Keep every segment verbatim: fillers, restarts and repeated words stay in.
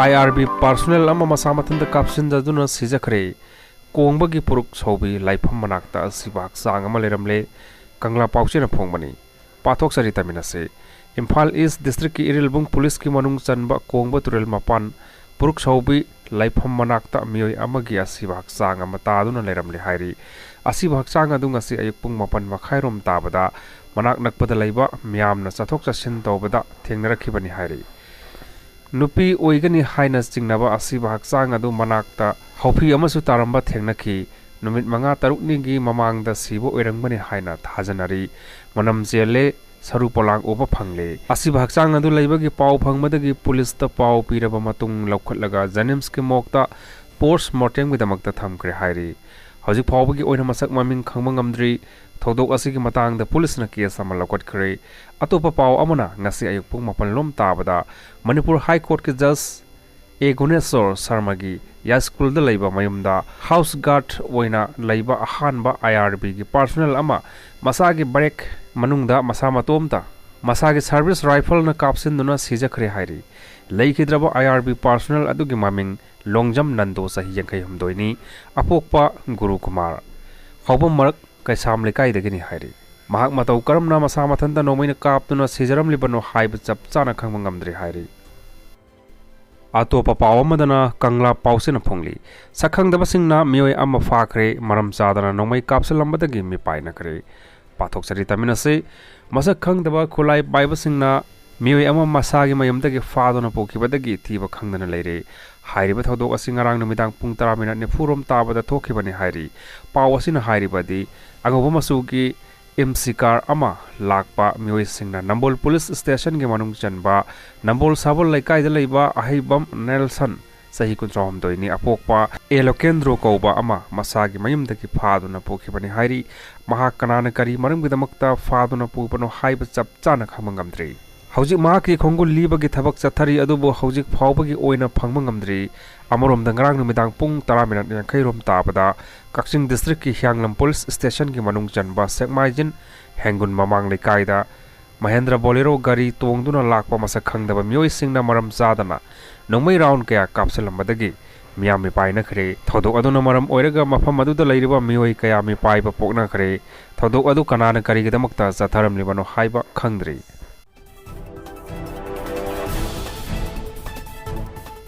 ꯑꯥꯏ R B personal ꯑꯃ ꯃꯁꯥ ꯃꯊꯟꯇ ꯀꯥꯞꯁꯤꯟꯖꯗꯨꯅ ꯁꯤꯖꯈ꯭ꯔꯦ꯫ ꯀꯣꯡꯕꯒꯤ ꯄꯨꯔꯨꯛ ꯁꯧꯕꯤ ꯂꯥꯏꯐꯝ ꯃꯅꯥꯛꯇ ꯑꯁꯤꯕ ꯍꯛꯆꯥꯡ ꯑꯃ ꯂꯩꯔꯝꯂꯦ꯫ ꯀꯪꯂꯥ ꯄꯥꯎꯆꯦꯅ ꯐꯣꯡꯕꯅꯤ꯫ ꯄꯥꯊꯣꯛꯆꯔꯤ ꯇꯥꯃꯤꯟꯅꯁꯤ꯫ ꯏꯝꯐꯥꯜ ꯏꯁ ꯗꯤꯁꯇ꯭ꯔꯤꯛꯀꯤ ꯏꯔꯤꯜꯕꯨꯡ ꯄꯨꯂꯤꯁꯀꯤ ꯃꯅꯨꯡ ꯆꯟꯕ ꯀꯣꯡꯕ ꯇꯨꯔꯦꯜ ꯃꯄꯥꯟ ꯄꯨꯔꯨꯛ ꯁꯧꯕꯤ ꯂꯥꯏꯐꯝ ꯃꯅꯥꯛꯇ ꯃꯤꯑꯣꯏ ꯑꯃꯒꯤ ꯑꯁꯤꯕ ꯍꯛꯆꯥꯡ ꯑꯃ ꯇꯥꯗꯨꯅ ꯂꯩꯔꯝꯂꯦ ꯍꯥꯏꯔꯤ꯫ ꯑꯁꯤꯕ ꯍꯛꯆꯥꯡ ꯑꯗꯨ ꯉꯁꯤ ꯑꯌꯨꯛ ꯄꯨꯡ ꯃꯥꯄꯟ ꯃꯈꯥꯏꯔꯣꯝ ꯇꯥꯕꯗ ꯃꯅꯥꯛ ꯅꯛꯄꯗ ꯂꯩꯕ ꯃꯤꯌꯥꯝꯅ ꯆꯠꯊꯣꯛ ꯆꯠꯁꯤꯟ ꯇꯧꯕꯗ ꯊꯦꯡꯅꯔꯛꯈꯤꯕꯅꯤ ꯍꯥꯏꯔꯤ꯫ ꯅꯨꯄꯤ ꯑꯣꯏꯒꯅꯤ ꯍꯥꯏꯅ ꯆꯤꯡꯅꯕ ꯑꯁꯤꯕ ꯍꯛꯆꯥꯡ ꯑꯗꯨ ꯃꯅꯥꯛꯇ ꯍꯥꯎꯐꯤ ꯑꯃꯁꯨ ꯇꯥꯔꯝꯕ ꯊꯦꯡꯅꯈꯤ꯫ ꯅꯨꯃꯤꯠ ꯃꯉꯥ ꯇꯔꯨꯛꯅꯤꯒꯤ ꯃꯃꯥꯡꯗ ꯁꯤꯕ ꯑꯣꯏꯔꯝꯒꯅꯤ ꯍꯥꯏꯅ ꯊꯥꯖꯅꯔꯤ꯫ ꯃꯅꯝ ꯆꯦꯜꯂꯦ, ꯁꯔꯨ ꯄꯣꯂꯥꯡ ꯎꯕ ꯐꯪꯂꯦ꯫ ꯑꯁꯤꯕ ꯍꯛꯆꯥꯡ ꯑꯗꯨ ꯂꯩꯕꯒꯤ ꯄꯥꯎ ꯐꯪꯕꯗꯒꯤ ꯄꯨꯂꯤꯁꯇ ꯄꯥꯎ ꯄꯤꯔꯕ ꯃꯇꯨꯡ ꯂꯧꯈꯠꯂꯒ ꯖꯦꯅꯤꯝꯁꯀꯤ ꯃꯣꯔꯒꯇ ꯄꯣꯁ ꯃꯣꯔꯇꯦꯝꯒꯤꯗꯃꯛꯇ ꯊꯝꯈ꯭ꯔꯦ ꯍꯥꯏꯔꯤ꯫ ꯍꯧꯖꯤꯛ ꯐꯥꯎꯕꯒꯤ ꯑꯣꯏꯅ ꯃꯁꯛ ꯃꯃꯤꯡ ꯈꯪꯕ ꯉꯝꯗ꯭ꯔꯤ꯫ ꯊꯧꯗꯣꯛ ꯑꯁꯤꯒꯤ ꯃꯇꯥꯡꯗ ꯄꯨꯂꯤꯁꯅ ꯀꯦꯁ ꯑꯃ ꯂꯧꯈꯠꯈ꯭ꯔꯦ꯫ ꯑꯇꯣꯞꯄ ꯄꯥꯎ ꯑꯃꯅ ꯉꯁꯤ ꯑꯌꯨꯛ ꯄꯨꯡ ꯃꯥꯄꯟ ꯂꯣꯝ ꯇꯥꯕꯗ ꯃꯅꯤꯄꯨꯔ ꯍꯥꯏ ꯀꯣꯔꯠꯀꯤ ꯖꯁ ꯑꯦ ꯒꯨꯅꯦꯁꯣꯔ ꯁꯔꯃꯒꯤ ꯌꯥꯏꯁ꯭ꯀꯨꯜꯗ ꯂꯩꯕ ꯃꯌꯨꯝꯗ ꯍꯥꯎꯁ ꯒꯥꯔꯗ ꯑꯣꯏꯅ ꯂꯩꯕ ꯑꯍꯥꯟꯕ ꯑꯥꯏ ꯑꯥꯔ ꯕꯤꯒꯤ ꯄꯥꯔꯁꯣꯅꯦꯜ ꯑꯃ ꯃꯁꯥꯒꯤ ꯕ꯭ꯔꯦꯛ ꯃꯅꯨꯡꯗ ꯃꯁꯥ ꯃꯇꯣꯝꯇ ꯃꯁꯥꯒꯤ ꯁꯥꯔꯚꯤꯁ ꯔꯥꯏꯐꯜꯅ ꯀꯥꯞꯁꯤꯟꯗꯨꯅ ꯁꯤꯖꯈ꯭ꯔꯦ ꯍꯥꯏꯔꯤ꯫ ꯂꯩꯈꯤꯗ꯭ꯔꯕ ꯑꯥꯏ ꯑꯥꯔ ꯕꯤ ꯄꯥꯔꯁꯣꯅꯦꯜ ꯑꯗꯨꯒꯤ ꯃꯃꯤꯡ ꯂꯣꯡꯖꯝ ꯅꯟꯗꯣ, ꯆꯍꯤ ꯌꯥꯡꯈꯩ ꯍꯨꯝꯗꯣꯏꯅꯤ, ꯑꯄꯣꯛꯄ ꯒꯨꯔꯨ ꯀꯨꯃꯥꯔ, ꯍꯥꯎꯕꯝ ꯃꯔꯛ ꯀꯩꯁꯥꯝ ꯂꯩꯀꯥꯏꯗꯒꯤꯅꯤ ꯍꯥꯏꯔꯤ꯫ ꯃꯍꯥꯛ ꯃꯇꯧ ꯀꯔꯝꯅ ꯃꯁꯥ ꯃꯊꯟꯇ ꯅꯣꯡꯃꯩꯅ ꯀꯥꯞꯇꯨꯅ ꯁꯤꯖꯔꯝꯂꯤꯕꯅꯣ ꯍꯥꯏꯕ ꯆꯞ ꯆꯥꯅ ꯈꯪꯕ ꯉꯝꯗ꯭ꯔꯤ ꯍꯥꯏꯔꯤ꯫ ꯑꯇꯣꯞꯄ ꯄꯥꯎ ꯑꯃꯗꯅ ꯀꯪꯂꯥ ꯄꯥꯎꯆꯦꯅ ꯐꯣꯡꯂꯤ꯫ ꯁꯛꯈꯪꯗꯕꯁꯤꯡꯅ ꯃꯤꯑꯣꯏ ꯑꯃ ꯐꯥꯈ꯭ꯔꯦ, ꯃꯔꯝ ꯆꯥꯗꯅ ꯅꯣꯡꯃꯩ ꯀꯥꯞꯁꯤꯜꯂꯝꯕꯗꯒꯤ ꯃꯤꯄꯥꯏꯅꯈ꯭ꯔꯦ꯫ ꯄꯥꯊꯣꯛꯆꯔꯤ ꯇꯥꯃꯤꯟꯅꯁꯤ꯫ ꯃꯁꯛ ꯈꯪꯗꯕ ꯈꯨꯠꯂꯥꯏ ꯄꯥꯏꯕꯁꯤꯡꯅ ꯃꯤꯑꯣꯏ ꯑꯃ ꯃꯁꯥꯒꯤ ꯃꯌꯨꯝꯗꯒꯤ ꯐꯥꯗꯨꯅ ꯄꯨꯈꯤꯕꯗꯒꯤ ꯊꯤꯕ ꯈꯪꯗꯅ ꯂꯩꯔꯦ꯫ ꯍꯥꯏꯔꯤꯕ ꯊꯧꯗꯣꯛ ꯑꯁꯤ ꯉꯔꯥꯡ ꯅꯨꯃꯤꯗꯥꯡ ꯄꯨꯡ ꯇꯔꯥ ꯃꯤꯅꯠ ꯅꯤꯐꯨ ꯔꯣꯝ ꯇꯥꯕꯗ ꯊꯣꯛꯈꯤꯕꯅꯤ ꯍꯥꯏꯔꯤ꯫ ꯄꯥꯎ ꯑꯁꯤꯅ ꯍꯥꯏꯔꯤꯕꯗꯤ ꯑꯉꯧꯕ ꯃꯆꯨꯒꯤ ꯑꯦꯝ ꯁꯤ ꯀꯥꯔ ꯑꯃ ꯂꯥꯛꯄ ꯃꯤꯑꯣꯏꯁꯤꯡꯅ ꯅꯝꯕꯣꯜ ꯄꯨꯂꯤꯁ ꯁ꯭ꯇꯦꯁꯟꯒꯤ ꯃꯅꯨꯡ ꯆꯟꯕ ꯅꯝꯕꯣꯜ ꯁꯥꯕꯜ ꯂꯩꯀꯥꯏꯗ ꯂꯩꯕ ꯑꯍꯩꯕꯝ ꯅꯦꯜꯁꯟ, ꯆꯍꯤ ꯀꯨꯟꯊ꯭ꯔꯥ ꯍꯨꯝꯗꯣꯏꯅꯤ, ꯑꯄꯣꯛꯄ ꯑꯦ ꯂꯣꯀꯦꯟꯗ꯭ꯔꯣ ꯀꯧꯕ ꯑꯃ ꯃꯁꯥꯒꯤ ꯃꯌꯨꯝꯗꯒꯤ ꯐꯥꯗꯨꯅ ꯄꯨꯈꯤꯕꯅꯤ ꯍꯥꯏꯔꯤ꯫ ꯃꯍꯥꯛ ꯀꯅꯥꯅ ꯀꯔꯤ ꯃꯔꯝꯒꯤꯗꯃꯛꯇ ꯐꯥꯗꯨꯅ ꯄꯨꯕꯅꯣ ꯍꯥꯏꯕ ꯆꯞ ꯆꯥꯅ ꯈꯪꯕ ꯉꯝꯗ꯭ꯔꯤ꯫ ꯍꯧꯖꯤꯛ ꯃꯍꯥꯛꯀꯤ ꯈꯣꯡꯒꯨꯜ ꯂꯤꯕꯒꯤ ꯊꯕꯛ ꯆꯠꯊꯔꯤ, ꯑꯗꯨꯕꯨ ꯍꯧꯖꯤꯛ ꯐꯥꯎꯕꯒꯤ ꯑꯣꯏꯅ ꯐꯪꯕ ꯉꯝꯗ꯭ꯔꯤ꯫ ꯑꯃꯔꯣꯝꯗ ꯉꯔꯥꯡ ꯅꯨꯃꯤꯗꯥꯡ ꯄꯨꯡ ꯇꯔꯥ ꯃꯤꯅꯠ ꯌꯥꯡꯈꯩ ꯔꯣꯝ ꯇꯥꯕꯗ ꯀꯛꯆꯤꯡ ꯗꯤꯁꯇ꯭ꯔꯤꯛꯀꯤ ꯍꯤꯌꯥꯡꯂꯝ ꯄꯨꯂꯤꯁ ꯁ꯭ꯇꯦꯁꯟꯒꯤ ꯃꯅꯨꯡ ꯆꯟꯕ ꯁꯦꯛꯃꯥꯏꯖꯤꯟ ꯍꯦꯡꯒꯨꯟ ꯃꯃꯥꯡ ꯂꯩꯀꯥꯏꯗ ꯃꯍꯦꯟꯗ꯭ꯔ ꯕꯣꯂꯦꯔꯣ ꯒꯥꯔꯤ ꯇꯣꯡꯗꯨꯅ ꯂꯥꯛꯄ ꯃꯁꯛ ꯈꯪꯗꯕ ꯃꯤꯑꯣꯏꯁꯤꯡꯅ ꯃꯔꯝ ꯆꯥꯗꯅ ꯅꯣꯡꯃꯩ ꯔꯥꯎꯟ ꯀꯌꯥ ꯀꯥꯞꯁꯤꯜꯂꯝꯕꯗꯒꯤ ꯃꯤꯌꯥꯝ ꯃꯤꯄꯥꯏꯅꯈ꯭ꯔꯦ꯫ ꯊꯧꯗꯣꯛ ꯑꯗꯨꯅ ꯃꯔꯝ ꯑꯣꯏꯔꯒ ꯃꯐꯝ ꯑꯗꯨꯗ ꯂꯩꯔꯤꯕ ꯃꯤꯑꯣꯏ ꯀꯌꯥ ꯃꯤꯄꯥꯏꯕ ꯄꯣꯛꯅꯈ꯭ꯔꯦ꯫ ꯊꯧꯗꯣꯛ ꯑꯗꯨ ꯀꯅꯥꯅ ꯀꯔꯤꯒꯤꯗꯃꯛꯇ ꯆꯠꯊꯔꯝꯂꯤꯕꯅꯣ ꯍꯥꯏꯕ ꯈꯪꯗ꯭ꯔꯤ꯫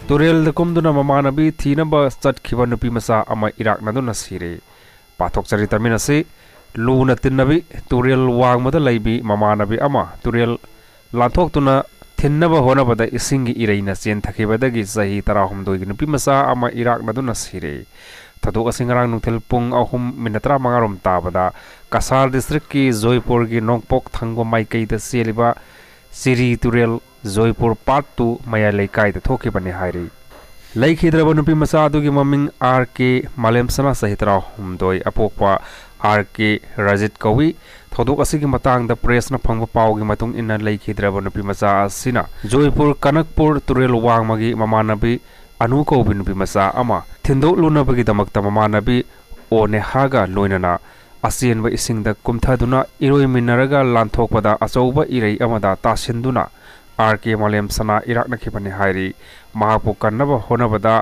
ꯇꯨꯔꯦꯜꯗ ꯀꯨꯝꯗꯨꯅ ꯃꯃꯥꯟꯅꯕꯤ ꯊꯤꯅꯕ ꯆꯠꯈꯤꯕ ꯅꯨꯄꯤꯃꯆꯥ ꯑꯃ ꯏꯔꯥꯛꯅꯗꯨꯅ ꯁꯤꯔꯦ꯫ ꯄꯥꯊꯣꯛꯆꯔꯤ ꯇꯥꯃꯤꯟ ꯑꯁꯤ ꯂꯨꯅ ꯇꯤꯟꯅꯕꯤ ꯇꯨꯔꯦꯜ ꯋꯥꯡꯃꯗ ꯂꯩꯕꯤ ꯃꯃꯥꯟꯅꯕꯤ ꯑꯃ ꯇꯨꯔꯦꯜ ꯂꯥꯟꯊꯣꯛꯇꯨꯅ ꯊꯤꯟꯅꯕ ꯍꯣꯠꯅꯕꯗ ꯏꯁꯤꯡꯒꯤ ꯏꯔꯩꯅ ꯆꯦꯟꯊꯈꯤꯕꯗꯒꯤ ꯆꯍꯤ ꯇꯔꯥꯍꯨꯝꯗꯣꯏꯒꯤ ꯅꯨꯄꯤꯃꯆꯥ ꯑꯃ ꯏꯔꯥꯛꯅꯗꯨꯅ ꯁꯤꯔꯦ꯫ ꯊꯧꯗꯣꯛ ꯑꯁꯤ ꯉꯔꯥꯡ ꯅꯨꯡꯊꯤꯜ ꯄꯨꯡ ꯑꯍꯨꯝ ꯃꯤꯅꯠ ꯇꯔꯥꯃꯉꯥ ꯔꯣꯝ ꯇꯥꯕꯗ ꯀꯁꯥꯔ ꯗꯤꯁꯇ꯭ꯔꯤꯛꯀꯤ ꯖꯣꯏꯄꯨꯔꯒꯤ ꯅꯣꯡꯄꯣꯛ ꯊꯪꯕ ꯃꯥꯏꯀꯩꯗ ꯆꯦꯜꯂꯤꯕ ꯆꯤꯔꯤ ꯇꯨꯔꯦꯜ ꯖꯣꯏꯄꯨꯔ ꯄꯥꯔꯠ ꯇꯨ ꯃꯌꯥꯏ ꯂꯩꯀꯥꯏꯗ ꯊꯣꯛꯈꯤꯕꯅꯤ ꯍꯥꯏꯔꯤ꯫ ꯂꯩꯈꯤꯗ꯭ꯔꯕ ꯅꯨꯄꯤ ꯃꯆꯥ ꯑꯗꯨꯒꯤ ꯃꯃꯤꯡ ꯑꯥꯔ ꯀꯦ ꯃꯥꯂꯦꯝꯁꯅꯥ, ꯆꯍꯤ ꯇꯔꯥꯍꯨꯝꯗꯣꯏ, ꯑꯄꯣꯛꯄ ꯑꯥꯔ ꯀꯦ ꯔꯖꯤꯠ ꯀꯧꯏ꯫ ꯊꯧꯗꯣꯛ ꯑꯁꯤꯒꯤ ꯃꯇꯥꯡꯗ ꯄ꯭ꯔꯦꯁꯅ ꯐꯪꯕ ꯄꯥꯎꯒꯤ ꯃꯇꯨꯡ ꯏꯟꯅ, ꯂꯩꯈꯤꯗ꯭ꯔꯕ ꯅꯨꯄꯤ ꯃꯆꯥ ꯑꯁꯤꯅ ꯖꯣꯏꯄꯨꯔ ꯀꯅꯛꯄꯨꯔ ꯇꯨꯔꯦꯜ ꯋꯥꯡꯃꯒꯤ ꯃꯃꯥꯟꯅꯕꯤ ꯑꯅꯨ ꯀꯧꯕꯤ ꯅꯨꯄꯤ ꯃꯆꯥ ꯑꯃ ꯊꯤꯟꯗꯣꯛꯂꯨꯅꯕꯒꯤꯗꯃꯛꯇ ꯃꯃꯥꯟꯅꯕꯤ ꯑꯣ ꯅꯦꯍꯥꯒ ꯂꯣꯏꯅꯅ ꯑꯆꯦꯟꯕ ꯏꯁꯤꯡꯗ ꯀꯨꯝꯊꯗꯨꯅ ꯏꯔꯣꯏꯃꯤꯟꯅꯔꯒ ꯂꯥꯟꯊꯣꯛꯄꯗ ꯑꯆꯧꯕ ꯏꯔꯩ ꯑꯃꯗ ꯇꯥꯁꯤꯟꯗꯨꯅ ꯑꯥꯔ ꯀꯦ ꯃꯥꯂꯦꯝꯁꯅꯥ ꯏꯔꯥꯛꯅꯈꯤꯕꯅꯤ ꯍꯥꯏꯔꯤ꯫ ꯃꯍꯥꯛꯄꯨ ꯀꯟꯅꯕ ꯍꯣꯠꯅꯕꯗ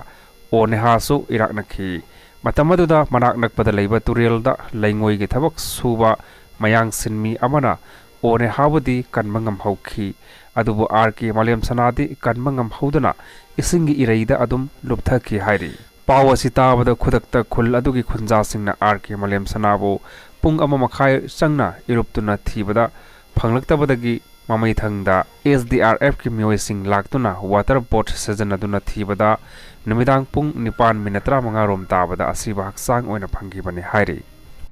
ꯑꯣ ꯅꯦꯍꯥꯁꯨ ꯏꯔꯥꯛꯅꯈꯤ꯫ ꯃꯇꯝ ꯑꯗꯨꯗ ꯃꯅꯥꯛ ꯅꯛꯄꯗ ꯂꯩꯕ ꯇꯨꯔꯦꯜꯗ ꯂꯩꯉꯣꯏꯒꯤ ꯊꯕꯛ ꯁꯨꯕ ꯃꯌꯥꯡ ꯁꯤꯟꯃꯤ ꯑꯃꯅ ꯑꯣ ꯅꯦꯍꯥꯕꯨꯗꯤ ꯀꯟꯕ ꯉꯝꯍꯧꯈꯤ꯫ ꯑꯗꯨꯕꯨ ꯑꯥꯔ ꯀꯦ ꯃꯥꯂꯦꯝꯁꯅꯥꯗꯤ ꯀꯟꯕ ꯉꯝꯍꯧꯗꯅ ꯏꯁꯤꯡꯒꯤ ꯏꯔꯩꯗ ꯑꯗꯨꯝ ꯂꯨꯞꯊꯈꯤ ꯍꯥꯏꯔꯤ꯫ ꯄꯥꯎ ꯑꯁꯤ ꯇꯥꯕꯗ ꯈꯨꯗꯛꯇ ꯈꯨꯜ ꯑꯗꯨꯒꯤ ꯈꯨꯟꯖꯥꯁꯤꯡꯅ ꯑꯥꯔ ꯀꯦ ꯃꯥꯂꯦꯝꯁꯅꯥꯕꯨ ꯄꯨꯡ ꯑꯃ ꯃꯈꯥꯏ ꯆꯪꯅ ꯏꯔꯨꯞꯇꯨꯅ ꯊꯤꯕꯗ ꯐꯪꯂꯛꯇꯕꯗꯒꯤ ꯃꯃꯩꯊꯪꯗ ꯑꯦꯁ ꯗꯤ ꯑꯥꯔ ꯑꯦꯐꯀꯤ ꯃꯤꯑꯣꯏꯁꯤꯡ ꯂꯥꯛꯇꯨꯅ ꯋꯥꯇꯔ ꯕꯣꯠ ꯁꯤꯖꯤꯟꯅꯗꯨꯅ ꯊꯤꯕꯗ ꯅꯨꯃꯤꯗꯥꯡ ꯄꯨꯡ ꯅꯤꯄꯥꯟ ꯃꯤꯅꯠ ꯇꯔꯥꯃꯉꯥ ꯔꯣꯝ ꯇꯥꯕꯗ ꯑꯁꯤꯕ ꯍꯛꯆꯥꯡ ꯑꯣꯏꯅ ꯐꯪꯈꯤꯕꯅꯤ ꯍꯥꯏꯔꯤ꯫